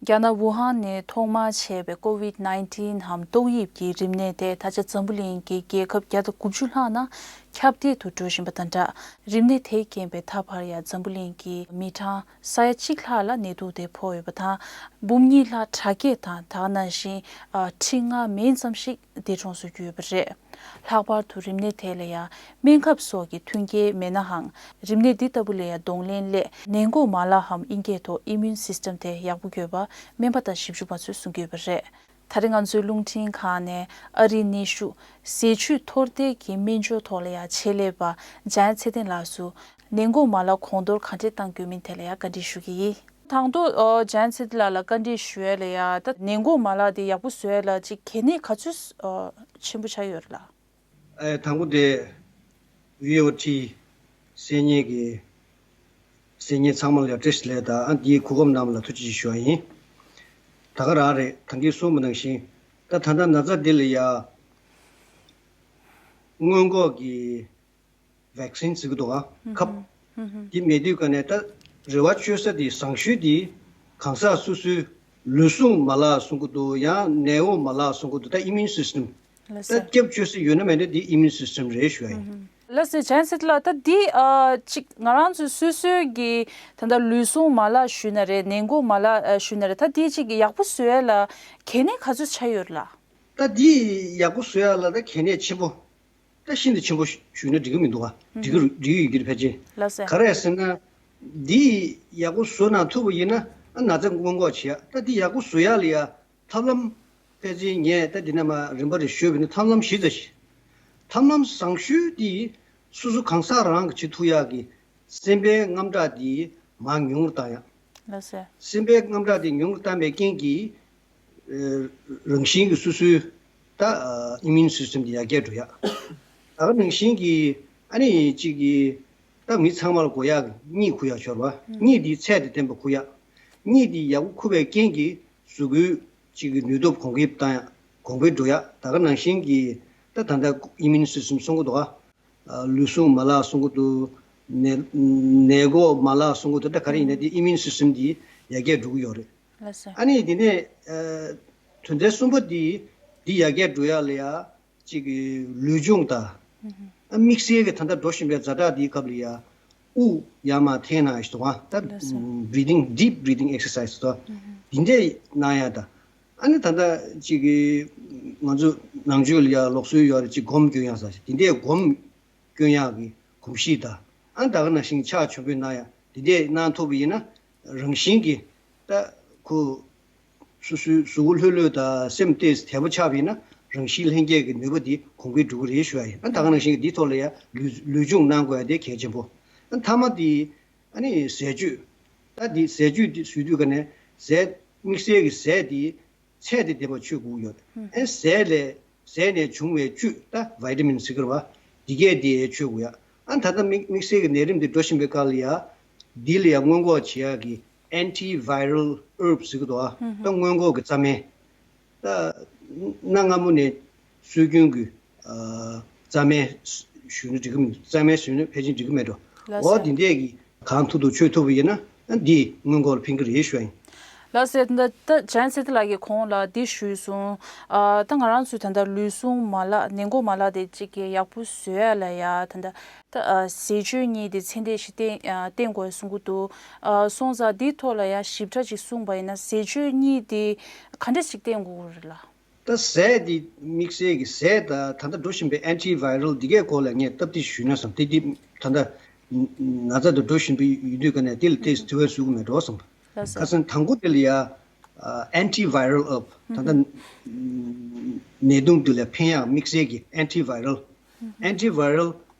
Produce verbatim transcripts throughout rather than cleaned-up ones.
རྒྱ་ནག་ཝུ་ཧན་ནས་ཐོག་མར་མཆེད་པའི་ཀོ་ཝིད་ནའིན་ཊིན་འམ་ཏོག་དབྱིབས་ཀྱི་རིམས་ནད་དེ་ད་ཆ་འཛམ་བུ་གླིང་གི་རྒྱལ་ཁབ་བརྒྱ་དང་དགུ་བཅུ་ལྷག་ནང་ཁྱབ་གདལ་དུ་འགྲོ་བཞིན་པ་དང་སྦྲགས། རིམས་ནད་དེས་རྐྱེན་པས་ད་བར་ཡང་འཛམ་བུ་གླིང་གི་མི་གྲངས་ས་ཡ་གཅིག་ལྷག་ལ་ནད་དུག་དེ་ཕོག་ཡོད་པ་དང་། འབུམ་གཉིས་ལྷག་དྲག་སྐྱེད་དང་། ད་ག་ནང་བཞིན་ཁྲི་ལྔ་མན་ཙམ་ཞིག་འདས་གྲོངས་སུ་གྱུར་ཡོད་པ་རེད། ལྷག་པར་དུ་རིམས་ནད་དེ་ལ་ཡང་སྨན་ཁབ་སོགས་ཀྱི་མཐུན་རྐྱེན་མེད་ནའང་། རིམས་ནད་འདི་ལྟ་བུ་ལ་ཡང་གདོང་ལེན་སླད་ནད་འགོག་མ་ལག་འམ་དབྱིན་སྐད་ཐོག་ཨི་མུན་སིས་ཊམ་དེ་ཡག་པོ་དགོས་པ་སྨན་པ་དང་ཞིབ་འཇུག་པ་ཚོས་གསུང་གི་ཡོད་པ་རེད། ད་རེས་ང་ཚོའི་རླུང་འཕྲིན་ཁང་ནས་ཨ་རིའི་ནད་ཤུགས་ཟས་བཅུད་མཐོར་འདེགས་ཀྱི་སྨན་སྦྱོར་ཐོག་ལ་ཡང་ཆེད་ལས་པ་འཇམ་དབྱངས་ཚེ་བརྟན་ལགས་སུ་ནད་འགོག་མ་ལག་གོང་མཐོར་ག་འདྲས་གཏང་དགོས་མིན་དེ་ལ་ཡང་བཀའ་འདྲི་ཞུ་གི་ཡིན། དང་ཐོག་ཨ་འཇམ་དབྱངས་ཚེ་བརྟན་ལགས་ལ་བཀའ་འདྲི་ཞུ་ཡ་ལ་ཡ། ད་ནད་འགོག་མ་ལག་དེ་ཡག་པོ་བཟོ་ཡ་ལ་ཅིག་གལ་གནད་ག་ཚོད་ཨ་ཆེན་པོ་ཆགས་ཡོད་རེད་ལགས། ཨེ་དང་པོ་དེ་བྷི་ཨོ་ཊི་གསན་མཁན་གྱི་གསན་མཁན་ཚང་མ་ལ་བཀྲ་ཤིས་བདེ་ལེགས་དང་། ཨ་འདིའི་གོ་སྐབས་གནང་བ་ལ་ཐུགས་རྗེ་ཆེ་ཞུ་བ་ཡིན། ད་ག་རང་རེད། ད་གིན་གསུངས་པ་ནང་བཞིན། ད་ད་ལྟ་ན་ཚ་འདི་ལ་ཡ་སྔོན་འགོག་གི་ཝེག་སིན་ཟེར་གྱི་འདུག་ག་ཁབ། འདི་མེད་དུས་ཀ་ནས་ད་རེ་བ་བཅོལ་ས་དེ་བཟང་ཤོས་དེ་གང་ཟག་སོ་སོའི་ལུས་ཟུངས་མ་ལག་གསུང་གི་འདུག་ཡང་ནད་འགོག་མ་ལག་གསུང་གི་འདུག་ད་ཨི་མུན་སིས་ཊམ། ལགས་སོ། ད་སྐྱབས་བཅོལ་ས་ཡོད་ན་མེད་ན་དེ་ཨི་མུན་སིས་ཊམ་རེད་ཞུ་ཡ་ཡིན། ལགས་སོ། འཇམ་དབྱངས་ཚེ་བརྟན་ལགས། ད་འདི་ཨ་ཅིག་ང་རང་ཚོའི་སོ་སོའི་གི་ད་ལྟ་ལུས་ཟུངས་མ་ལག་ཞུས་ན་རེད། ནད་འགོག་མ་ལག་ཨ་ཞུས་ན་རེད། ད་འདི་ཅིག་ཡག་པོ་བཟོ་ཡ་ལ་གལ་གནད་ག་ཚོད་ཆགས་ཡོད་རེད་ལགས། ད་འདི་ཡག་པོ་བཟོ་ཡ་ལ་ད་གལ་གནད་ཆེན་པོ། ད་ཤིན་ཏུ་ཆེན་པོ་ཞུས་ན་འགྲིག་གི་མི་འདུག་ག་འགྲིག་གི་འགྲིག་གི་ཡོད་ཀྱི་རེད་ཕལ་ཆེར། ལགས་སོ། ག་རེ་ཟེར་ན། འདི་ཡག་པོ་བཟོ་གནང་ཐུབ་པ་ཡིན་ན་ཨ་ན་ཚ་སྔོན་འགོག་བྱེད་ཡ། ད་འདི་ཡག་པོ་བཟོ་ཡ་ལ་ཡ་ཐབས་ལམ་ཕལ་ཆེར་ངས་ད་འདི་ནས་མར་རིམ་པ་རེ་ཞུས་པ་ཡིན་ན་ཐབས་ལམ་བཞི་ཙམ་ཞིག་ཐབས་ལམ་བཟང་ཤོས་དེ་སོ་སོ་གང་ཟག་རང་གིས་བྱེད་ཐུབ་ཡག་གི་སེམས་པའི་དངངས་སྐྲག་དེ་མར་ཉུང་རུ་བཏང་ཡག་ལགས་སོ། སེམས་པའི་དངངས་སྐྲག་དེ་ཉུང་རུ་བཏང་བའི་རྐྱེན་གྱིས། ཨ་རང་བཞིན་གྱིས་སོ་སོའི་ད་ཨ་ཨི་མུན་སིས་ཊམ་དེ་ཡར་རྒྱས་འགྲོ་ཡག་ད་ག་ནང་བཞིན་གྱིས་ཨ་ནི་གཅིག་གིས་ད་མི་ཚང་མ་ལ་དགོས་ཡག་གི་གཉིད་ཁུག་ཡག་ཤོར་བ། གཉིད་དེ་ཚད་དང་ལྡན་པ་ཁུག་ཡག་གཉིད་དེ་ཡག་པོ་ཁུག་པའི་རྐྱེན་གྱིས་གཟུགས་པོའི་གཅིག་གི་ནུས་སྟོབས་གོང་འཕེལ་བཏང་ཡག་གོང་འཕེལ་འགྲོ་ཡག་ད་ག་ནང་བཞིན་གྱིས་ད་ད་ལྟ་ཨི་མུན་སིས་ཊམ་གསུང་གི་འདུག་ག་ལུས་ཟུངས་མ་ལག་གསུང་གི་འདུག་ནད་ནད་འགོག་མ་ལག་གསུང་གི་འདུག་ད་ག་རེ་ཡིན་ན་དེ་ཨི་མུན་སིས་ཊམ་དེ་ཡར་རྒྱས་འགྲོ་གི་ཡོད་རེད། ལགས་སོ། ཨ་ནི་དེ་ནས་ཨ་དོན་ཚན་གསུམ་པ་དེ་དེ་ཡར་རྒྱས་འགྲོ་ཡག་ལ་ཡ་གཅིག་གི་ལུས་སྦྱོང་དང་། ཨ་དམིགས་བསལ་གྱི་ད་ལྟ་འགྲོ་བཞིན་པའི་ཛ་དྲག་དེའི་སྐབས་ལ་ཡ་དབུགས་ཡར་མར་འཐེན་ན་ཞིག་འདུག་ག་ད་ལགས་སོ། Breathing, deep breathing exercise དོ། འདི་འདྲས་གནང་ཡག་དང་། ཨ་ནི་ད་ལྟ་གཅིག་གི་ང་ཚོ་ནང་ཆོས་ལ་ཡ་ལུགས་སྲོལ་ཡོད་རེད། གཅིག་སྒོམ་སྐྱོན་ཡག་ཟེར་དེ་འདྲས་སྒོམ་སྐྱོན་ཡག་གི་གོམས་གཤིས་དང་། ཨ་ནི་ད་ག་ནང་བཞིན་ཕྱག་མཆོད་འབུལ་གནང་ཡག་དེ་འདྲས་གནང་ཐུབ་པ་ཡིན་ན་རང་བཞིན་གྱིས་ད་ཁོ་སོ་སོའི་གཟུགས་པོ་ལྷོད་ལྷོད་དང་སེམས་ཏོག་ཙམ་བདེ་པོ་ཆགས་པ་ཡིན་ན་རང་བཞིན་ལྷན་སྐྱེས་ཀྱི་ནུས་པ་དེ་གོང་འཕེལ་འགྲོ་གི་རེད་ཞུ་ཡག་ཡིན། ཨ་ནི་ད་ག་ནང་བཞིན་གྱི་འདིའི་ཐོག་ལ་ཡ་ལུས་ལུས་སྦྱོང་གནང་དགོས་ཡག་དེ་གལ་ཆེན་པོ། ཨ་ནི་མཐའ་མ་དེ་ཨ་ནི་ཟས་སྤྱོད། ད་འདི་ཟས་སྤྱོད་འདི་ཟོས་དུས་ཀ་ནས་ཟས་དམིགས་བསལ་གྱི་ཟས་འདི་ཚད་དང་ལྡན་པ་མཆོད་དགོས་ཡོད། ཨེ་ཟས་ལས་ཟས་ནས་བྱུང་བའི་བཅུད་ད་ཝི་ཊ་མིན་ཟེར་གི་རེད་བ། འདི་གས་འདི་མཆོད་དགོས་ཡག་ཨ་ད་ལྟ་དམིགས་དམིགས་བསལ་གྱི་ནད་རིམས་འདི་འགྲོ་བཞིན་པའི་སྐབས་ལ་ཡ། འདི་ལ་ཡ་སྔོན་འགོག་བྱེད་ཡག་གི་antiviral herb ཟེར་གི་འདུག་ཨ། ད་སྔོན་འགོག་གི་རྩ་སྨན། ད་གནའ་སྔ་མོ་ནས་སྲོལ་རྒྱུན་གྱི་ཨ་རྩ་སྨན་ཞུས་ན་འགྲིག་གི་མི་འདུག་རྩ་སྨན་ཞུས་ན་ཕལ་ཆེར་འགྲིག་གི་མེད་འགྲོ། ལགས་འོ་སོ། དེ་འདྲས་ཀྱི་གང་ཐུབ་ཐུབ་ཆོད་ཐུབ་པ་ཡིན་ན་ཨ་འདི་སྔོན་འགོག་ལ་ཕན་གི་རེད་ཞུ་བ་ཡིན། ལགས་སོ། ད་ད་ཇན་སེ་ཏི་ལགས་ཀྱིས་གོང་ལ་འདི་ཞུས་སོང་། ཨ་ད་ང་རང་ཚོས་ད་ལྟ་ལུས་ཟུངས་མ་ལག་ནད་འགོག་མ་ལག་དེ་གཅིག་གི་ཡག་པོ་བཟོ་ཡ་ལ་ཡ་ད་ལྟ། ད་ཨ་ཟས་སྤྱོད་གཉིས་དེ་ཚད་ལྡན་ཞིག་བསྟེན་ཨ་བསྟེན་དགོས་གསུང་གི་འདུག་ཨ་སོང་ཙང་འདིའི་ཐོག་ལ་ཡང་ཞིབ་ཕྲ་ཅིག་གསུངས་པ་ཡིན་ན་ཟས་སྤྱོད་གཉིས་དེ་ག་འདྲ་ཞིག་བསྟེན་དགོས་ཀྱི་རེད་ལགས། ད་ཟས་དེ་དམིགས་བསལ་གྱི་ཟས་དང་ད་ལྟ་འགྲོ་བཞིན་པའི་antiviral འདི་གའི་སྐོར་ལ་ངས་སྟབས་བདེ་ཞུས་ན་བསམ། དེ་དེ་ད་ལྟ་ན་ཚ་དང་འགྲོ་བཞིན་པའི་ཡིན་དུས་ཀ་ནས་དེ་ལ་ཏོག་ཙམ་དྲི་བ་ཞུ་གི་མེད་འགྲོ་བསམ། ལགས་སོ། ཁ་སང་དང་པོ་དེ་ལ་ཡ་antiviral herb ད་ལྟ་ནད་དུག་འདི་ལ་ཕན་ཡག་དམིགས་བསལ་གྱི་antiviral antiviral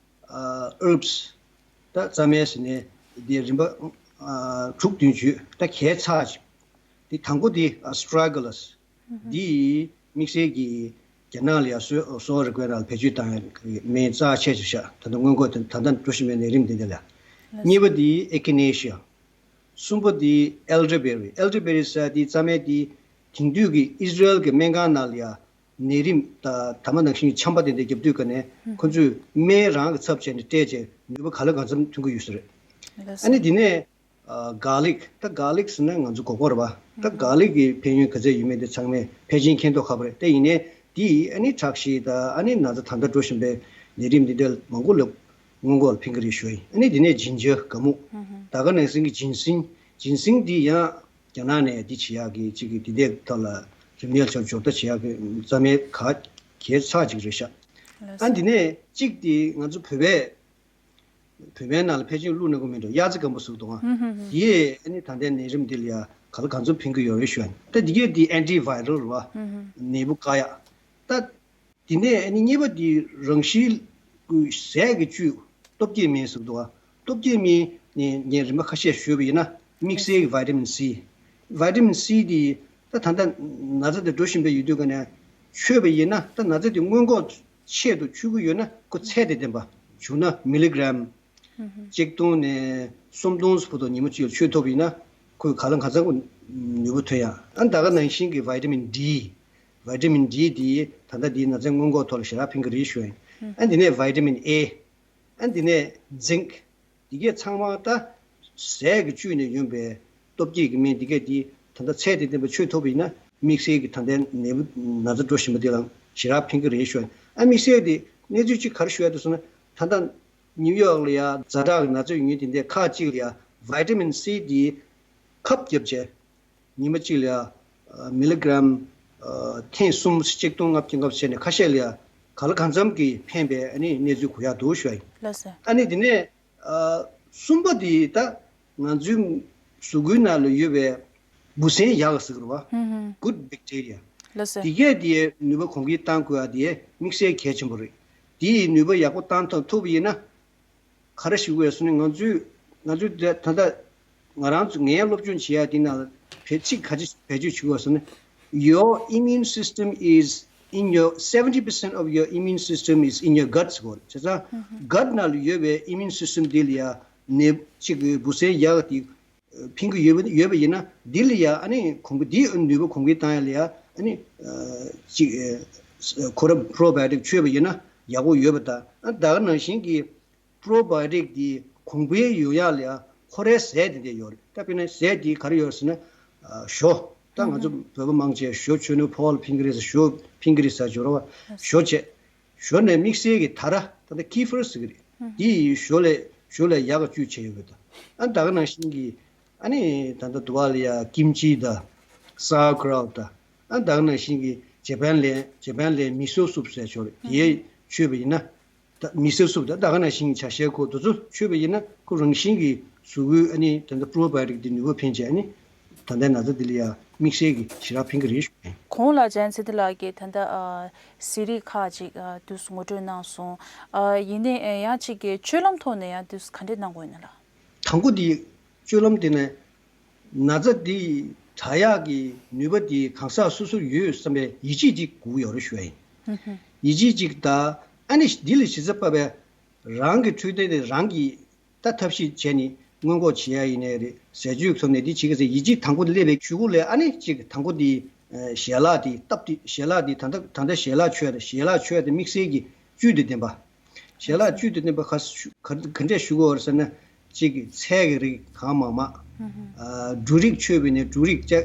ཨ་herbs ད་རྩ་སྨན་ཟེར་ནས་འདི་རིམ་པ་ཨ་དྲུག་བདུན་བརྗོད། ད་གས་ཚར་ཅིག་འདི་དང་པོ་འདི་astragalus འདི་དམིགས་བསལ་གྱི་རྒྱ་ནག་ལ་ཡ་གསོ་གསོ་བ་རིག་པའི་ནང་ལ་བེད་སྤྱོད་བཏང་ཡ་སྨན་རྩ་ཆེ་ཆེ་ཤག་ད་ལྟ་སྔོན་འགོག་དེ་ད་ལྟ་འགྲོ་བཞིན་པའི་ནད་རིམས་འདི་འདི་ལ། གཉིས་པ་འདི་echinacea གསུམ་པ་འདི་elderberry elderberry ཟེར་འདི་རྩ་སྨན་འདི་དེང་དུས་ཀྱི་ཨི་ཟི་རེལ་གྱི་སྨན་ཁང་ནང་ལ་ཡ་ནད་རིམས་དང་ད་མ་ནང་བཞིན་ཆམ་པ་དེ་འདྲ་བརྒྱབ་དུས་ཀ་ནས་ཁོ་ཚོས་སྨན་རང་གི་ཚབ་བྱས་ནས་སྤྲད་བྱས་ནུས་པ་ག་ལ་གང་འཚམ་ཐོན་གྱི་ཡོད་ས་རེད། ལགས་སོ། ཨ་ནི་དེ་ནས་ ཨ་གྷར་ལིག་ད་གྷར་ལིག་ཟེར་ན་ང་ཚོ་སྒོག་པ་རེད་པ། ད་གྷར་ལིག་གི་ཕན་ཡོན་ག་ཚད་ཡོད་མེད་དེ་ཚང་མས་ཕལ་ཆེར་མཁྱེན་རྟོགས་ཁག་པོ་རེད། ད་ཡིན་ནའི་དེ་ཡིས་ཨ་ནི་ཁྲག་ཤེད་དང་ཨ་ནི་ན་ཚ་ད་ལྟ་འགྲོ་བཞིན་པའི་ནད་རིམས་འདི་འདྲ་མང་པོ་ལ་སྔོན་འགོག་ལ་ཕན་གྱི་རེད་ཞུ་ཡ་ཡིན། ཨ་ནི་དེ་ནས་ཇིན་ཇར་གད་མོ། ད་ག་ནང་བཞིན་གྱི་ཇིན་སིང་། ཇིན་སིང་འདི་ཡང་རྒྱ་ནག་ནས་འདི་བྱེད་ཡག་གི་གཅིག་གི་འདི་འདྲའི་ཐོག་ལ་རིམས་ནད་ཆ་སྦྱོར་ལྟ་བྱེད་ཡག་གི་རྩ་མེད་ག་གལ་ཆགས་ཅིག་རེད་ཤག་ཨ་འདི་ནས་གཅིག་དེ་ང་ཚོ་བོད་པའི་བོད་པའི་ནང་ལ་ཕལ་ཆེར་བླུགས་ན་དགོས་མིན་འགྲོ། གཡའ་རྩེ་སྐམ་པོ་ཟུག་འདུག་ཨ། དེ་ཨ་ནི་ད་ལྟའི་ནད་རིམས་འདི་ལ་ཡ་ག་ལ་གང་འཚམ་ཕན་གྱི་ཡོད་རེད་ཞུ་ཡ། ད་འདི་གས་འདི་ཨན་ཏི་ཝའི་རལ་རེད་བ། ནད་འབུ་བཀག་ཡ། ད་དེ་ནས་ཨ་ནི་གཉིས་པ་འདི་རང་བཞིན་གྱི་ཟས་ཀྱི་བཅུད་སྟོབས་སྐྱེད་སྨན་ཟུག་འདུག་ཨ། སྟོབས་སྐྱེད་སྨན་ནས་ངས་རིམ་པ་ཁ་ཤས་ཞུས་པ་ཡིན་ན་དམིགས་བསལ་གྱི་བི་ཊ་མིན་སི། བི་ཊ་མིན་སི་འདི་ད་ད་ལྟ་ན་ཚ་དེ་འགྲོ་བཞིན་པའི་ཡོད་དུས་ཀ་ནས་མཆོད་པ་ཡིན་ན་ད་ན་ཚ་དེ་སྔོན་འགོག་ཆེད་དུ་མཆོད་ཀྱི་ཡོད་ན་ཁོ་ཚད་དང་ལྡན་པ་བྱུང་ན་མི་ལི་གྷི་རམ་གཅིག་སྟོང་ནས་སུམ་སྟོང་བར་དུ་ཉིན་མོ་གཅིག་ལ་མཆོད་ཐུབ་པ་ཡིན་ན་ཁོས་ག་ལ་གང་འཚམ་ཁོ་ནུས་པ་ཐོན་ཡ། ཨ་ད་ག་ནང་བཞིན་གྱི་བི་ཊ་མིན་ཌི། བི་ཊ་མིན་ཌི་དེ་ད་ལྟ་དེའི་ན་ཚའི་སྔོན་འགོག་ཐོག་ལ་ཞེ་དྲག་ཕན་གྱི་རེད་ཞུ་ཡ་ཡིན། ཨ་དེ་ནས་བི་ཊ་མིན་ཨེ། ཨ་དེ་ནས་ཛིང་། འདི་གས་ཚང་མ་ད་ཟས་ཀྱི་བཅུད་ནས་ཡོང་པའི་སྟོབས་སྐྱེད་ཀྱི་སྨན་འདི་གས་དེ་ད་ལྟ་ཚད་དང་ལྡན་པ་མཆོད་ཐུབ་པ་ཡིན་ན་དམིགས་བསལ་གྱི་ད་ལྟའི་ནད་འབུ་ན་ཚ་འགྲོ་བཞིན་པ་དེ་ལ་ཞེ་དྲག་ཕན་གྱི་རེད་ཞུ་ཡ་ཡིན། ཨ་དམིགས་བསལ་དེ་གནས་ཚུལ་གཅིག་ག་རེ་ཞུ་ཡ་འདུག་ཟེར་ན་ད་ལྟ་ནིའུ་ཡོག་ལ་ཡ་ཛ་དྲག་གི་ན་ཚ་ཡོད་མཁན་དེ་འདྲའི་ཁག་ཅིག་ལ་ཡ་བི་ཊ་མིན་སི་དེ་ཁབ་བརྒྱབ་བྱས། ཉི་མ་གཅིག་ལ་ཡ། མི་ལི་གྷི་རམ། ཐེངས་གསུམ་གཅིག་སྟོང་ལྔ་བརྒྱ་ལྔ་བརྒྱ་བྱས་ནས་ཁ་ཤས་ལ་ཡ། ག་ལ་གང་འཚམ་གྱིས་ཕན་པའི་ཨ་ནི་གནས་ཚུལ་གོ་ཡག་འདུག་ཞུ་ཡ་ཡིན། ལགས་སོ། ཨ་ནི་དེ་ནས། གསུམ་པ་དེ་ད་ང་ཚོའི་གཟུགས་པོའི་ནང་ལ་ཡོད་པའི་འབུ་སྲིན་ཡག་ཟེར་གི་རེད་བ། Good bacteria། ལགས་སོ། དེ་གས་དེའི་ནུས་པ་གོང་འཕེལ་གཏང་དགོས་ཡ་དེ་དམིགས་བསལ་གལ་ཆེན་པོ་རེད། དེའི་ནུས་པ་ཡག་པོ་བཏང་ཐུབ་ཐུབ་པ་ཡིན་ན། ག་རེ་ཞུ་དགོས་ཟེར་ན་ང་ཚོས་ང་ཚོས་ད་ད་ལྟ་ང་རང་ཚོ་ངའི་སློབ་སྦྱོང་བྱེད་ཡ་དེ་ནང་བེད་ཚིག་ག་ཅི་བེད་སྤྱོད་བྱེད་དགོས་ཟེར་ན། Your immune system is in your seventy percent of your immune system is in your guts གོ། བྱས་ཙང་gut ནང་ལ་ཡོད་པའི་immune system དེ་ལ་ཡ་ནད་གཅིག་གི་འབུ་སྲིན་ཡག་དེ་ཕན་གྱི་ཡོད་པ་ཡོད་པ་ཡིན་ན་འདི་ལ་ཡ་ཨ་ནི་གོང་འཕེལ་འདིའི་ནུས་པ་གོང་འཕེལ་བཏང་ཡ་ལ་ཡ་ཨ་ནི་གཅིག་ཁོ་ར་probiotic མཆོད་པ་ཡིན་ན་ཡག་པོ་ཡོད་པ་དང་ཨ་ད་ག་ནང་བཞིན་གྱི། probiotic འདི་གོང་འཕེལ་ཡོང་ཡག་ལ་ཡང་ཁོ་རའི་ཟས་དེ་འདྲ་ཡོད་རེད། ད་དཔེར་ན་ཟས་འདི་ག་རེ་ཡོད་ཟེར་ན། ཞོ། ད་ང་ཚོ་བོད་པ་མང་ཆེ་ཞོ་མཆོད་ནོ་ཕོལ་ཕིང་གི་རིས་ཞོ་ཕིང་གི་རིས་ཟེར་ཞོ་ར་བ་ཞོ་བྱས། ཞོ་ནས་དམིགས་བསལ་གྱི་ད་ར་ད་ལྟ་ཀི་ཧྥར་ཟེར་གི་རེད། འདི་ཡི་ཞོ་ལས་ཞོ་ལས་ཡག་ག་བཅུད་བྱས་ཡོད་གི་ད། ཨ་ད་ག་ནང་བཞིན་གྱི་ཨ་ནི་ད་ལྟ་དུ་བ་ལ་ཡ་ཀིམ་ཅི་ད། sauerkraut ད། ཨ་ད་ག་ནང་བཞིན་གྱི་ཇེ་པན་ལས་ཇེ་པན་ལས་མི་སོ་སུབ་ཟེར་ཞོ་རེད། དེ་མཆོད་པ་ཡིན་ན། ད་མི་སེར་སུབ་ད་ད་ག་ནང་བཞིན་གྱི་ཇ་ཤའི་ཁོག་དེ་ཚོ་མཆོད་པ་ཡིན་ན་ཁོ་རང་བཞིན་གྱིས་གཟུགས་པོའི་ཨ་ནི་ད་ལྟ་པྲོ་བ་ཡོ་ཊིག་དེ་ནུས་པ་ཕན་བྱས་ཨ་ནི་ད་ལྟའི་ན་ཚ་དེ་ལ་ཡང་དམིགས་བསལ་གྱི་ཞེ་དྲག་ཕན་གྱི་རེད་ཞུ་མཁན། གོང་ལ་ཇན་ཚེ་བརྟན་ལགས་ཀྱིས་ད་ལྟ་ཨ་ཟས་རིགས་ཁག་ཅིག་ཨ་དུས་སུ་ངོ་སྤྲོད་གནང་སོང་། ཨ་ཡིན་ནའི་ཨ་ཡང་གཅིག་གི་སྤྱོད་ལམ་ཐོག་ནས་ཡང་དུས་སུ་ག་འདྲས་གནང་དགོས་ཡིན་ན་ལགས། དང་པོ་དེ་སྤྱོད་ལམ་དེ་ནས་ན་ཚ་དེ་དྲག་ཡག་གི་ནུས་པ་དེ་གང་ཟག་སོ་སོར་ཡོད་བསམ་པའི་ཡིད་ཆེས་ཅིག་དགོས་ཀྱི་ཡོད་རེད་ཞུ་ཡ་ཡིན། ཡིད་ཆེས་ཅིག་དང་ཨ་ནི་འདི་ལ་གཞི་རྩ་བབས་པའི་རང་གི་འཕྲོད་བསྟེན་དེ་རང་གིས་ད་ཐབས་ཤེས་བྱས་ནས་སྔོན་འགོག་བྱེད་ཡ་ཡིན་ནའི་རེད། ཟས་སྤྱོད་ཐོག་ནས་འདི་བྱེད་ཀྱི་ཟེར་ཡིད་ཆེས་དང་པོ་དེ་སླེབས་པའི་གཞུག་གུ་ལ་ཨ་ནི་གཅིག་དང་པོ་དེ་ཞལ་ལག་དེ་སྟབས་དེ་ཞལ་ལག་དེ་ད་ལྟ་ད་ལྟ་ཞལ་ལག་མཆོད་དེ་ཞལ་ལག་མཆོད་དེ་དམིགས་བསལ་གྱི་བཅུད་དེ་ལྡན་པ། ཞལ་ལག་བཅུད་དེ་ལྡན་པ་ག་ག་ག་འདྲས་ཞུ་དགོས་རེད་ཟེར་ན། གཅིག་གི་ཚལ་གྱི་རིགས་གང་མང་མང་། ཨ་འབྲུ་རིགས་མཆོད་པ་ཡིན་ན་འབྲུ་རིགས་ཅིག་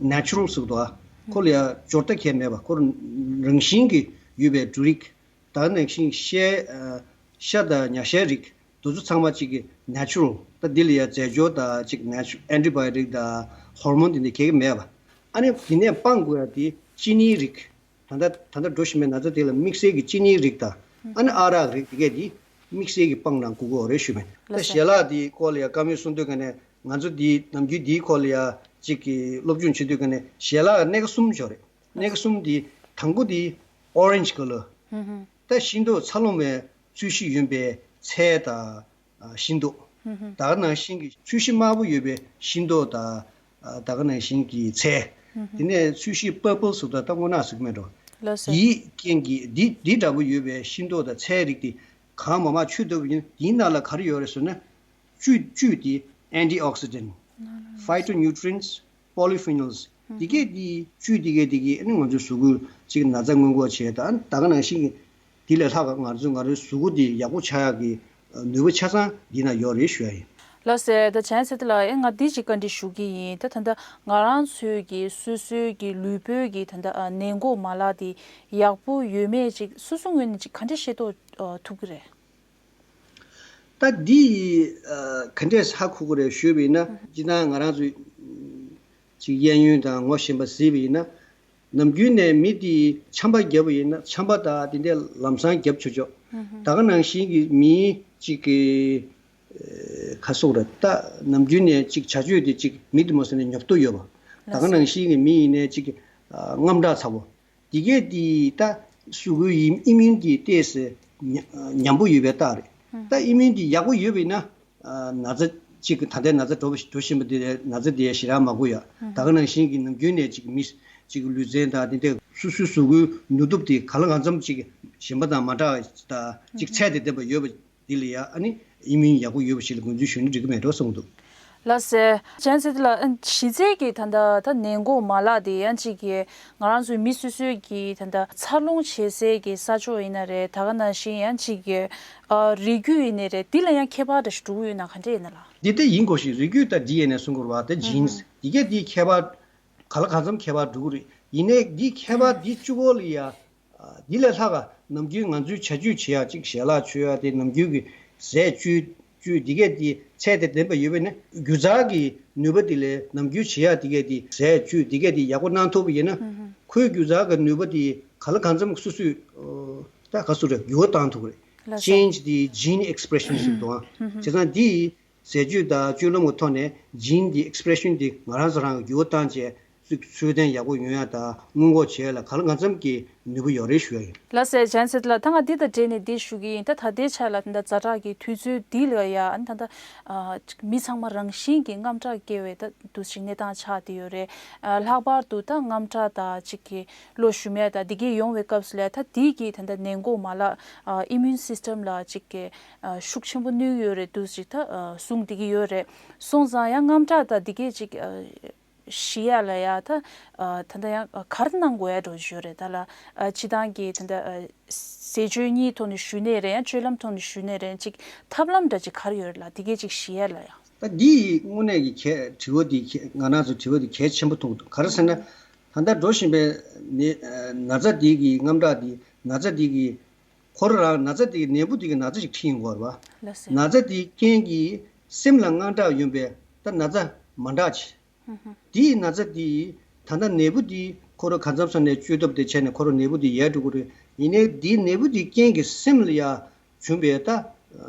ནེ་ཅུ་རལ་ཟེར་གི་འདུག་ཨ། ཁོ་ལ་ཡ་སྦྱོར་རྟ་གས་མེད་པ་ཁོ་རང་བཞིན་གྱིས་ཡོད་པའི་འབྲུ་རིགས། ད་ནང་བཞིན་ཤ་ཨ་ཤ་དང་ཉ་ཤའི་རིགས་དེ་ཚོ་ཚང་མ་གཅིག་གི་ནེ་ཅུ་རལ། ད་འདི་ལ་ཡ་རྫས་སྦྱོར་དང་གཅིག་ནེ་ཅུ་ཨན་ཊི་བྷ་ཡོ་ཊིག་དང་ཧོར་མོན་དེ་འདྲ་གས་མེད་པ། ཨ་ནི་དེ་ནས་སྤང་དགོས་ཡ་དེ་ཅི་ནིའི་རིགས། ད་ལྟ་ད་ལྟ་འགྲོ་བཞིན་པའི་ན་ཚ་དེ་ལ་དམིགས་བསལ་གྱི་ཅི་ནིའི་རིགས་དང་ཨ་ནི་ཨ་རག་རིགས་དེ་གས་དེ་དམིགས་བསལ་གྱི་སྤང་གནང་དགོས་ཀྱི་ཡོད་རེད་ཞུས་པ་ཡིན། ད་ལགས་སོ། ཞལ་ལག་དེའི་སྐོར་ལ་ཡང་བཀའ་མོལ་གསུང་དུས་ཀ་ནས་ང་ཚོ་འདིའི་ནམ་རྒྱུན་འདིའི་སྐོར་ལ་ཡང་གཅིག་གི་སློབ་སྦྱོང་བྱེད་དུས་ཀ་ནས་ཞལ་ལག་སྣེ་ཁ་གསུམ་ཡོད་རེད། སྣེ་ཁ་གསུམ་དེ་དང་པོ་དེ་ཨོ་རེན་ཇི་ཀ་ལར། ད་ཤིང་ཏོག་ཚ་ལོང་བའི་ཚོས་གཞི་ཡོད་པའི་ཚལ་དང་། ཨ་ཤིང་ཏོག་ཧུམ་ཧུམ། ད་ག་ནང་བཞིན་གྱི་ཚོས་གཞི་དམར་པོ་ཡོད་པའི་ཤིང་ཏོག་དང་། ཨ་ད་ག་ནང་བཞིན་གྱི་ཚལ། ཧུམ་ཧུམ། དེ་ནས་ཚོས་གཞི་པར་པལ་ཟེར་དང་ད་སྔོ་ནག་ཟེར་གྱི་མེད་འགྲོ། ལགས་སོ། དེའི་རྐྱེན་གྱིས་འདི་འདི་འདྲ་པོ་ཡོད་པའི་ཤིང་ཏོག་དང་ཚལ་རིགས་དེ་གང་མང་མང་མཆོད་ཐུབ་པ་ཡིན་ན་དེའི་ནང་ལ་ག་རེ་ཡོད་རེད་ཟེར་ན། བཅུད་བཅུད་དེ་ཨན་ཊི་ཨོག་སི་ཌེན་ཊི། ཕའི་ཊོ་ནིའུ་ཊི་རི་ཡེན་ཊི། Polyphenols། ཧུམ་དེ་གས་དེ་བཅུད་དེ་གས་དེ་གས་ཨ་ནི་ང་ཚོའི་གཟུགས་པོའི་གཅིག་ན་ཚ་སྔོན་འགོག་བྱས་དང་ད་ག་ནང་བཞིན་གྱི་དེ་ལས་ལྷག་ག་ང་ཚོ་ང་རང་གཟུགས་པོ་དེ་ཡག་པོ་ཆགས་ཡག་གི་ནུས་པ་ཆ་ཚང་འདི་ན་ཡོད་རེད་ཞུ་ཡ་ཡིན། ལགས་སེ། ད་བྱང་ཚེ་ཏི་ལགས། ཨེ་ང་འདི་ཅིག་བཀའ་འདྲི་ཞུ་གི་ཡིན། ད་ད་ལྟ་ང་རང་ཚོའི་གི་སོ་སོའི་གི་ལུས་པོའི་གི་ད་ལྟ་ཨ་ནད་འགོག་མ་ལག་དེ་ཡག་པོ་ཡོད་མེད་ཅིག་སོ་སོའི་ངོས་ནས་ཅིག་ག་འདྲ་ཤེས་རྟོགས་ཨ་ཐུབ་ཀྱི་རེད། ད་འདི་ཨ་ག་འདྲས་ཧ་གོ་གི་རེད་ཞུས་པ་ཡིན་ན། སྤྱིར་བཏང་ང་རང་ཚོའི་ཅིག་གཡས་གཡོན་དང་ངོ་ཤེས་པ་གཟིགས་པ་ཡིན་ན། ནམ་རྒྱུན་ནས་མི་དེས་ཆམ་པ་བརྒྱབ་པ་ཡིན་ན་ཆམ་པ་དང་དེ་འདྲས་ལམ་སང་བརྒྱབ་ཆོག་ཆོག་ད་ག་ནང་བཞིན་གྱི་མིའི་ཅིག་གི་ཨ་ག་སོགས་རེད། ད་ནམ་རྒྱུན་ནས་ཅིག་བྱ་སྤྱོད་དེ་ཅིག་མི་དེ་མོ་ཟེར་ནས་ཉོབ་ཏོ་ཡོད་པ། ད་ག་ནང་བཞིན་གྱི་མི་ཡིན་ནའི་ཅིག་ཨ་དངངས་སྐྲག་ཚ་པོ། དེ་གས་དེ་ད་གཟུགས་པོའི་ཨི་མིའུ་ནི་ཊི་ཏོག་ཙམ་ཉམ་པོ་ཡོད་པའི་རྟགས་རེད། ད་ཨི་མིའུ་ནི་ཊི་ཡག་པོ་ཡོད་པ་ཡིན་ན། ན་ཚ་གཅིག་གི་ད་ལྟའི་ན་ཚ་འགྲོ་འགྲོ་བཞིན་པ་དེ་ན་ཚ་དེ་ཞེ་དྲག་མ་འགོ་ཡ། ད་ག་ནང་བཞིན་གྱི་ནམ་རྒྱུན་ནས་ཅིག་མི་ཅིག་ལུས་རྩལ་དང་དེ་འདྲ་སོ་སོའི་གཟུགས་པོའི་ནུས་སྟོབས་དེ་ག་ལ་གང་འཚམ་ཅིག་གཞན་པ་དང་མ་འདྲ་བ་དང་ཅིག་ཚད་དེ་ལྡན་པ་ཡོད་པ་དེ་ལ་ཡ། ཨ་ནི་ཨི་མིའུ་ནི་ཊི་ཡག་པོ་ཡོད་པ་ཞིག་ལ་ངོས་འཛིན་ཞུ་ན་འགྲིག་གི་མེད་འགྲོ་གསུངས་འདུག་ལགས་སེ། བྱང་ཚེ་ཏི་ལགས། གཞི་རྩའི་གི་ད་ལྟ་ད་ནད་འགོག་མ་ལག་དེ་ཡང་ཅིག་གི་ང་རང་ཚོའི་མི་སོ་སོའི་གི་ད་ལྟ་འཚར་ལོངས་བྱེད་སའི་གི་ས་ཕྱོགས་ཡིན་ན་རེད། ད་ག་ནང་བཞིན་ཡང་ཅིག་གི་ཨ་རིགས་རྒྱུད་ཡིན་ནའི་རེད། འདི་ལ་ཡང་ཁྱད་པར་འདྲ་ཞིག་འགྲོ་གི་ཡོད་ན་ག་འདྲ་ཡིན་ན་ལགས། འདི་ལྟ་ཡིན་དགོས་ཤིང་། རིགས་རྒྱུད་དང་ཌི་ཨེན་ཨེ་གསུང་དགོས་རེད་བ། ད་ཇིན་སི་འདི་གས་འདི་ཁྱད་པར་ག་ལ་གང་འཚམ་ཁྱད་པར་འགྲོ་གི་རེད། ཡིན་ནའི་འདི་ཁྱད་པར་འདི་གཅིག་པོ་ལ་ཡ། འདི་ལས་ལྷག་ག་ནམ་རྒྱུན་ང་ཚོའི་བྱ་སྤྱོད་བྱེད་ཡག་ཅིག་ཞལ་ལག་མཆོད་ཡག་དེ་ནམ་རྒྱུན་གྱི་ཟས་བཅུད་བཅུད་འདི་གས་དེ་ཚད་དེ་ལྡན་པ་ཡོད་པས་ན། རྒྱུ་རྩལ་གྱི་ནུས་པ་དེ་ལས་ནམ་རྒྱུན་བྱེད་ཡག་དེ་གས་དེ་ཟས་བཅུད་འདི་གས་དེ་ཡག་པོ་གནང་ཐུབ་པ་ཡིན་ན། ཁོའི་རྒྱུ་རྩལ་གྱི་ནུས་པ་དེ་ག་ལ་གང་འཚམ་སོ་སོས་ད་ག་སུ་རེད་འགྱུར་བ་བཏང་ཐུབ་རེད། ལགས་སོ། Change the gene expression ཞིག་འདུག་ཨང་། བྱས་ཙང་འདི་ཟས་བཅུད་དང་སྤྱོད་ལམ་གྱི་ཐོག་ནས་ཇིན་གྱི་ཨེག་སི་པི་རེ་ཤན་དེ་ང་རང་ཚོ་རང་གི་འགྱུར་བ་བཏང་བྱས་ཚུལ་ཚུལ་ལྡན་ཡག་པོ་ཡོང་ཡག་དང་སྔོན་འགོག་བྱེད་ཡག་ལ་གང་ལ་གང་འཚམ་གྱི་ནུས་པ་ཡོད་རེད་ཞུ་ཡག་ཡིན། ལགས་སེ། ཇན་སེ་ལགས། ད་ང་འདི་དང་འབྲེལ་ནས་འདི་ཞུ་གི་ཡིན། ད་ད་ལྟའི་ཆ་ལ་ད་ཛ་དྲག་གི་དུས་ཚོད་འདི་ལ་ཡ་ཨ་ནི་ད་ལྟ་ཨ་མི་ཚང་མ་རང་བཞིན་གྱིས་དངངས་སྐྲག་སྐྱེ་བའི་ད་དུས་ཤིག་གནས་སྟངས་ཆགས་བསྡད་ཡོད་རེད། ཨ་ལྷག་པར་དུ་ད་དངངས་སྐྲག་དང་གཅིག་གི་བློ་ཞུམ་ཡག་དང་འདི་གས་ཡོང་བའི་སྐབས་སུ་ལ་ད་འདི་གི་ད་ལྟ་ནད་འགོག་མ་ལག་ཨ་ཨི་མུན་སིས་ཊམ་ལ་གཅིག་གི་ཨ་ཤུགས་ཆེན་པོ་གནོད་ཀྱི་ཡོད་རེད་འདུག་ཅིག་ད་ཨ་གསུངས་བསྡད་ཀྱི་ཡོད་རེད། སོང་ཙང་ཡང་དངངས་སྐྲག་དང་འདི་གས་ཅིག་ཨ་ཞི་ཡག་ལ་ཡ་ད་ཨ་ད་ལྟ་ཡང་ག་རེ་གནང་དགོས་ཡག་འགྲོ་བཞིན་ཡོད་རེད། ད་ལ་ཨ་སྤྱི་བཏང་གི་ད་ལྟ་ཨ་ཟས་སྤྱོད་གཉིས་ཐོག་ནས་ཞུས་ནའི་རེད། ཡང་སྤྱོད་ལམ་ཐོག་ནས་ཞུས་ནའི་རེད། ཅིག་ཐབས་ལམ་འདྲ་ཅིག་ག་རེ་ཡོད་རེད་ལ་འདི་གས་ཅིག་ཞི་ཡག་ལ་ཡ། ད་འདི་དངོས་གནས་ཀྱི་གལ་དྲི་བ་འདི་གལ་ང་རང་ཚོ་དྲི་བ་འདི་གལ་ཆེན་པོ་མཐོང་གི་འདུག་ག་རེ་ཟེར་ན། ད་ལྟ་འགྲོ་བཞིན་པའི་ནད་ན་ཚ་འདི་གི་དངངས་སྐྲག་འདི་ན་ཚ་འདི་གི་ཁོ་རང་ན་ཚ་དེ་ནད་འབུ་དེ་གི་ན་ཚ་ཞིག་ཁྲིད་ཡོང་གི་ཡོད་རེད་བ། ལགས་སོ། ན་ཚ་དེའི་རྐྱེན་གྱིས་སེམས་ལ་དངངས་སྐྲག་ཡོང་པའི་ད་ན་ཚ་མ་འདྲ་ཅིག་དེའི་ན་ཚ་དེ་ད་ལྟ་ནད་འབུ་དེ་ཁོ་རང་གང་འཚམ་ས་ནས་བཅོས་ཐབས་དེ་བྱས་ནས་ཁོ་རང་ནད་འབུ་དེ་ཡལ་འགྲོ་གི་རེད། ཡིན་ནའི་དེའི་ནད་འབུ་དེའི་རྐྱེན་གྱིས་སེམས་ལ་ཡ་བྱུང་པའི་ད་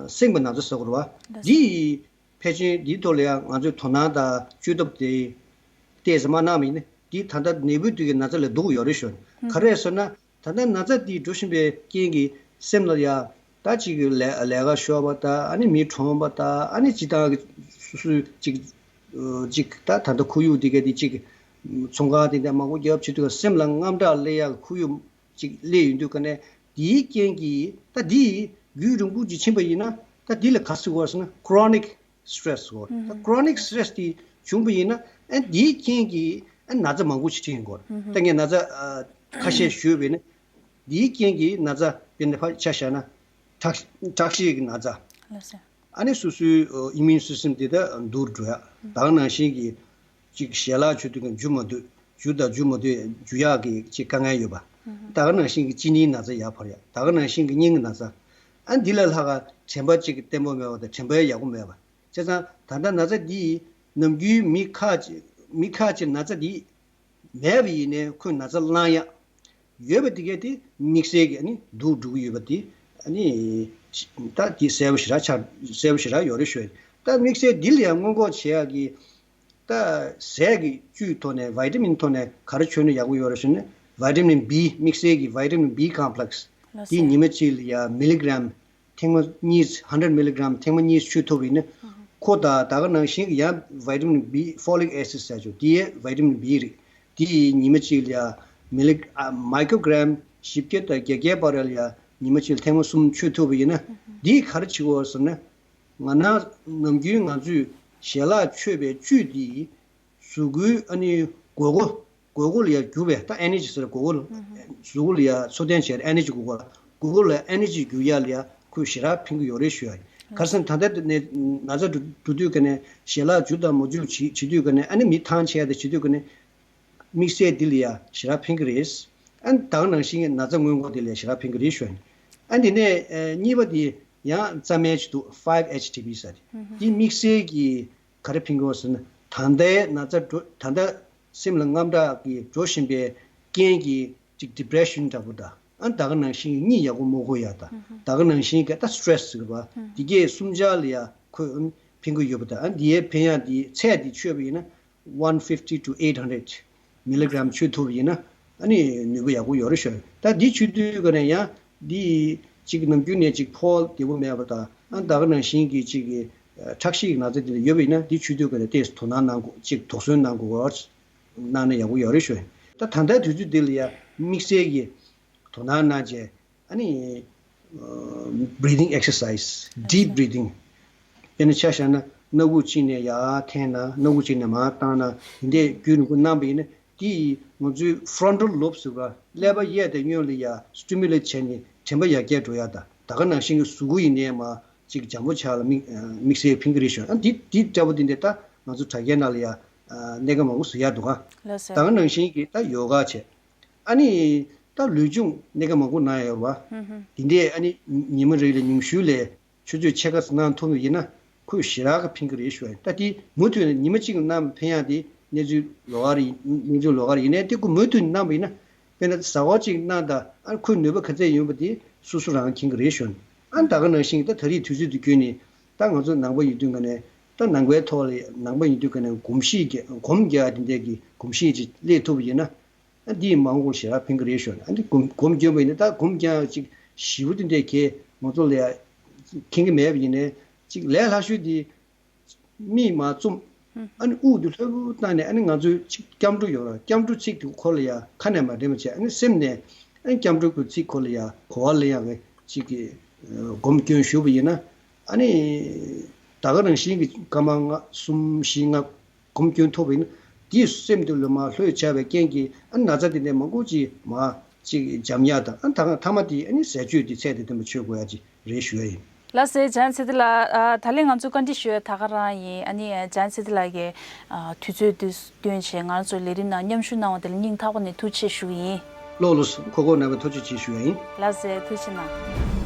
སེམས་ཀྱི་ན་ཚ་ཟེར་དགོས་རེད་བ། ལགས་སོ། དེའི་ཕལ་ཆེར་འདིའི་ཐོག་ལ་ཡང་ང་ཚོས་དོ་སྣང་དང་བཅོས་ཐབས་དེ་ཏོག་ཙམ་མ་གནང་བ་ཡིན་ན། འདི་ད་ལྟ་ནད་འབུ་དེ་གི་ན་ཚ་ལས་སྡུག་ཡོད་རེད་ཞུ། ག་རེ་ཟེར་ན། ད་ལྟ་ན་ཚ་འདི་འགྲོ་བཞིན་པའི་རྐྱེན་གྱིས་སེམས་ལ་ཡ་ད་ཅིག་གི་ལས་ལས་ཀ་ཤོར་བ་དང་ཨ་ནི་མི་གྲོངས་པ་དང་ཨ་ནི་སྤྱི་བཏང་གི་སོ་སོའི་ཅིག་ཅིག་ད་ད་ལྟ་ཁོར་ཡུག་འདི་ག་འདི་ཅིག་ཚོང་ཁང་དེ་འདྲ་མང་པོ་རྒྱབ་བྱེད་དུས་སེམས་ལ་དངངས་སྐྲག་སླེབས་ཡག་གི་ཁོར་ཡུག་ཅིག་སླེབས་ཡོང་དུས་ག་ནས་འདིའི་རྐྱེན་གྱིས་ད་འདི་རྒྱུན་རིང་པོ་ཅིག་ཕྱིན་པ་ཡིན་ན་ད་འདི་ལ་ག་ཟེར་དགོས་ཟེར་ན་ཁོ་རོ་ནིག་སི་ཊེ་རེ་སི་ཟེར་བ། ད་ཁོ་རོ་ནིག་སི་ཊེ་རེ་སི་དེ་བྱུང་པ་ཡིན་ན་ཨ་འདིའི་རྐྱེན་གྱིས་ཨ་ན་ཚ་མང་པོ་ཞིག་ཕྲད་ཡོང་གི་ཡོད་རེད། ད་ངས་ན་ཚ་ཨ་ཁ་ཤས་ཞུས་པ་ཡིན་ན་འདིའི་རྐྱེན་གྱིས་ན་ཚ་དཔེར་ན་ཕར་ཆ་བཞག་ན་ཁྲག་ཁྲག་ཤེད་ཀྱི་ན་ཚ། ལགས་སོ། ཨ་ནི་སོ་སོའི་ཨ་ཨི་མིའུན་སིས་ཊམ་དེ་ད་འདུར་འགྲོ་ཡ། ད་ག་ནང་བཞིན་གྱི་ཅིག་ཞལ་ལག་མཆོད་དུས་ཀྱང་འཇུ་མ་འདོད། འཇུ་དང་འཇུ་མ་འདོད་འཇུ་ཡག་གི་ཅིག་དཀའ་ངལ་ཡོད་པ། ད་ག་ནང་བཞིན་གྱི་གཅིན་སྙིའི་ན་ཚ་ཡར་འཕར་ཡ། ད་ག་ནང་བཞིན་གྱི་སྙིང་གི་ན་ཚ། ཨ་འདི་ལས་ལྷག་ག་དྲན་པ་ཅིག་བརྟན་པོ་མེད་པ་དང་དྲན་པ་ཡག་པོ་མེད་པ། བྱས་ཙང་ད་ལྟ་ན་ཚ་འདི་ནམ་རྒྱུན་མི་ཁག་ཅིག་མི་ཁག་ཅིག་ན་ཚ་འདི་མེད་པ་ཡིན་ནའི་ཁོས་ན་ཚ་བསླང་ཡག་ཡོད་པ་དེ་གས་དེ་དམིགས་བསལ་གྱི་ཨ་ནི་སྡུག་འགྲོ་གི་ཡོད་པ་དེ་ཨ་ནི་ད་དེ་གསལ་པོ་ཞེ་དྲག་ཆགས་གསལ་པོ་ཞེ་དྲག་ཡོད་རེད་ཞུ། ད་དམིགས་བསལ་འདི་ལ་ཡང་སྔོན་འགོག་བྱེད་ཡག་གི་ད་ཟས་ཀྱི་བཅུད་ཐོག་ནས་བི་ཊ་མིན་ཐོག་ནས་ག་རེ་མཆོད་ན་ཡག་པོ་ཡོད་རེད་ཟེར་ན། བི་ཊ་མིན་བི་དམིགས་བསལ་གྱི་བི་ཊ་མིན་བི་ཀོམ་པི་ལེག་སི་ལགས་སོ། དེ་ཉི་མ་གཅིག་ལ་ཡ་མི་ལི་གི་རམ་ཐེངས་མ་གཉིས་ཧན་ཌེ་རེཌ་མི་ལི་གི་རམ་ཐེངས་མ་གཉིས་མཆོད་ཐུབ་པ་ཡིན་ན། ཁོ་དང་ད་ག་ནང་བཞིན་གྱི་ཡང་བི་ཊ་མིན་བི་ཕོ་ལིག་ཨེ་སིཌ་ཟེར་ཆོག་དེ་ཡང་བི་ཊ་མིན་བི་རེད། དེ་ཉི་མ་གཅིག་ལ་ཡ་མི་ལི་ཨ་མའི་ཀོ་གི་རམ་བཞི་བརྒྱ་དང་བརྒྱད་བརྒྱའི་བར་ལ་ཡ་ཉི་མ་གཅིག་ལ་ཐེངས་མ་གསུམ་མཆོད་ཐུབ་པ་ཡིན་ན། འདིས་ག་རེ་བྱེད་དགོས་ཟེར་ན། ང་ན་ནམ་རྒྱུན་ང་ཚོས་ཞལ་ལག་མཆོད་པའི་བཅུད་འདིས་གཟུགས་པོའི་ཨ་ནི་དགོས་མཁོ་དགོས་མཁོ་ལ་ཡ་གྱུར་པའི་ད་ཨེ་ནར་ཇི་ཟེར་དགོས་མཁོ་ལ་གཟུགས་པོ་ལ་ཡ་འཚོ་རྟེན་བྱས་ཨེ་ནར་ཇི་དགོས་མཁོ་ལ་དགོས་མཁོ་ལ་ཨེ་ནར་ཇི་འགྱུར་ཡ་ལ་ཡ་ཁོས་ཞེ་དྲག་ཕན་གྱི་ཡོད་རེད་ཞུ་ཡ་ཡིན། ག་རེ་ཟེར་ན་ད་ལྟ་ནས་ན་ཚ་འགྲོ་འགྲོ་དུས་ཀ་ནས་ཞལ་ལག་འཇུ་དང་མ་འཇུ་བྱེད་བྱེད་དུས་ཀ་ནས་ཨ་ནི་མི་ཐང་ཆད་དེ་བྱེད་དུས་ཀ་ནས་དམིགས་བསལ་འདི་ལ་ཡ་ཞེ་དྲག་ཕན་གི་རེད། ཨ་ནི་ད་ག་ནང་བཞིན་གྱི་ན་ཚ་སྔོན་འགོག་འདི་ལ་ཡ་ཞེ་དྲག་ཕན་གི་རེད་ཞུ་ཡ་ཡིན། ཨ་ནི་དེ་ནས་ཨ་གཉིས་པ་དེ་ཡང་རྩ་མེད་ཅིག་འདུག five H T P ཟེར་དེ། འདི་དམིགས་བསལ་གྱི་ག་རེ་ཕན་གི་ཡོད་ཟེར་ན་ད་ལྟའི་ན་ཚ་འགྲོ་ད་ལྟ་སེམས་ལ་དངངས་སྐྲག་གི་འགྲོ་བཞིན་པའི་རྐྱེན་གྱིས་ཅིག་depression འདྲ་པོ་དང་ཨ་ད་ག་ནང་བཞིན་གྱི་གཉིད་ཡག་པོ་མ་ཁུག་ཡ་དང་ད་ག་ནང་བཞིན་གྱི་ད་stress ཟེར་བ་འདི་གས་གསུམ་ཆར་ལ་ཡ་ཁོས་ཕན་གྱི་ཡོད་པ་དང་ཨ་འདིའི་ཕན་ཡག་འདི་ཚད་འདི་མཆོད་པ་ཡིན་ན་one fifty to eight hundred milligram མཆོད་ཐུབ་པ་ཡིན་ན་ཨ་ནི་ནུས་པ་ཡག་པོ་ཡོད་རེད་ཤག་ད་འདི་མཆོད་དུས་ག་ནས་ཡང་འདི་ཅིག་ནམ་རྒྱུན་ནས་ཅིག་ཕོག་བདེ་པོ་མེད་པ་དང་ཨ་ད་ག་ནང་བཞིན་གྱི་ཅིག་གི་ཁྲག་ཤེད་ཀྱི་ན་ཚ་འདི་ལ་ཡོད་པ་ཡིན་ན་འདི་མཆོད་དུས་ག་ནས་ཏོག་ཙམ་དོ་སྣང་གནང་དགོས་ཅིག་དོགས་ཟོན་གནང་དགོས་པ། གནང་ན་ཡག་པོ་ཡོད་རེད་ཞུ། ད་ད་ལྟའི་དུས་ཚོད་འདི་ལ་ཡ་དམིགས་བསལ་གྱི་དོ་སྣང་གནང་བྱས་ཨ་ནི་breathing exercise deep breathing དཔེར་ན་ཆ་བཞག་ན་སྣ་ཁུག་གཅིག་ནས་ཡར་འཐེན་ན་སྣ་ཁུག་གཅིག་ནས་མར་བཏང་ན་དེ་འདྲས་རྒྱུན་རིང་པོ་གནང་པ་ཡིན་ན་དེ་ཡིས་ང་ཚོའི་frontal lobe ཟེར་བ་ཀླད་པ་གཡས་དང་གཡོན་ལ་ཡ་stimulate བྱས་ནས་དྲན་པ་ཡར་རྒྱས་འགྲོ་ཡ་ད་ད་ག་ནང་བཞིན་གྱི་གཟུགས་པོ་ཡིན་ནའི་མར་ཅིག་འཇམ་པོ་ཆགས་ལ་དམིགས་དམིགས་བསལ་ཕན་གྱི་རེད་ཞུ། ཨ་འདི་འདི་འདྲ་པོ་འདི་འདྲས་ད་ང་ཚོ་དྲ་རྒྱའི་ནང་ལ་ཡ་གནད་འགག་མང་པོ་བཟོ་ཡ་འདུག་ག་ལགས་སོ། ད་ག་ནང་བཞིན་གྱི་ད་ཡོ་ག་བྱས། ཨ་ནི་ད་ལུས་སྦྱོང་གནད་འགག་མང་པོ་གནང་ཡ་ཡོད་རེད་བ། ཧུམ་ཧུམ། དེ་འདྲས་ཨ་ནི་ཉི་མ་རེ་ལ་ཉུང་ཤོས་ལ་ཆུ་ཚོད་ཕྱེད་ཀ་ཙམ་གནང་ཐུབ་པ་ཡིན་ན་ཁོས་ཞེ་དྲག་གི་ཕན་གྱི་རེད་ཞུ་བ་ཡིན། ད་དེ་མུ་མཐུད་ནས་ཉི་མ་གཅིག་གནང་ཕན་ཡ་དེ་གནས་ཚུལ་ལོགས་ཀ་རེད་གནས་ཚུལ་ལོགས་ཀ་རེད། ཡིན་ནའི་དེ་ཁོ་མུ་མཐུད་གནང་པ་ཡིན་ན་དཔེར་ན་གཟའ་འཁོར་གཅིག་གནང་དང་ཨ་ཁོའི་ནུས་པ་ག་ཚད་ཡོད་པ་དེ་སོ་སོ་རང་མཁྱེན་གྱི་རེད་ཞུ་བ་ཡིན། ཨ་ད་ག་ནང་བཞིན་ད་ད་རེས་དུས་ཚོད་དེ་བརྒྱུད་ནས་ད་ང་ཚོ་ནང་པ་ཡིན་དུས་ག་ནས་ད་ནང་པའི་ཐོག་ལ་ནང་པ་ཡིན་དུས་ག་ནས་གོམས་གཤིས་ཀྱི་སྒོམ་རྒྱག་དེ་འདྲས་ཀྱི་གོམས་གཤིས་ཅིག་སླེབས་ཐུབ་པ་ཡིན་ན། ཨ་འདི་ཡིས་མ་འོངས་པར་ཞེ་དྲག་ཕན་གྱི་རེད་ཞུ། ཨ་འདི་སྒོམ་སྒོམ་སྐྱོན་པ་ཡིན་ན་ད་སྒོམ་རྒྱག་ཅིག་ཞེ་པོ་དེ་འདྲས་ཁྱེད་ང་ཚོ་ལ་ཡ་མཁྱེན་གྱི་མེད་པ་ཡིན་ནའི་ཅིག་ལས་སླ་ཤོས་དེ་མིག་མར་བཙུམ། ཨ་ནི་དབུགས་དེ་ལྷོད་པོ་བཏང་ནས་ཨ་ནི་ང་ཚོའི་ཅིག་སྐྱབས་འགྲོ་ཡོད་ར་སྐྱབས་འགྲོ་ཚིག་དེ་ཁོ་ལ་ཡ་ཁ་ནས་མ་འདྲེན་པ་བྱས་ཨ་ནི་སེམས་ནས་ཨ་ནི་སྐྱབས་འགྲོ་གི་ཚིག་ཁོ་ལ་ཡ་གོ་བ་ལེན་ཡག་གི་ཅིག་གི་སྒོམ་སྐྱོན་ཞུས་པ་ཡིན་ན་ཨ་ནི་ད་ག་ནང་བཞིན་གྱི་སྐར་མ་ལྔ་གསུམ་བཞི་ལྔ་སྒོམ་སྐྱོན་ཐོབ་པ་ཡིན་ན་དེའི་སེམས་དེ་ལ་མར་ལྷོད་བྱ་བའི་རྐྱེན་གྱིས་ཨ་ནི་ན་ཚ་དེ་འདྲ་མང་པོ་ཅིག་མར་ཅིག་འཇམ་ཡག་དང་ཨ་ནི་ད་ག་མཐའ་མ་དེ་ཨ་ནི་ཟས་སྤྱོད་དེ་ཚད་དང་ལྡན་པ་མཆོད་དགོས་ཡག་ཅིག་རེད་ཞུ་ཡ་ཡིན། ལགས་སེ། ལྗང་ཚེ་བརྟན་ལགས། ཨ་ད་ལན་ང་ཚོ་བཀའ་འདྲི་ཞུ་ཡ་ད་ག་རང་ཡིན། ཨ་ནི་ལྗང་ཚེ་བརྟན་ལགས་ཀྱིས་ཨ་དུས་ཚོད་འདི་བཏོན་བྱས་ང་ཚོའི་ལས་རིམ་ནང་མཉམ་ཞུགས་གནང་བ་དེ་ལ་སྙིང་ཐག་པ་ནས་ཐུགས་རྗེ་ཆེ་ཞུ་གི་ཡིན། ལགས་ལགས་སོ། ཁོ་ཁོ་རྣམ་པ་ཐུགས་རྗེ་ཆེ་ཞུ་ཡ་ཡིན། ལགས་སེ། ཐུགས་རྗེ་གནང་།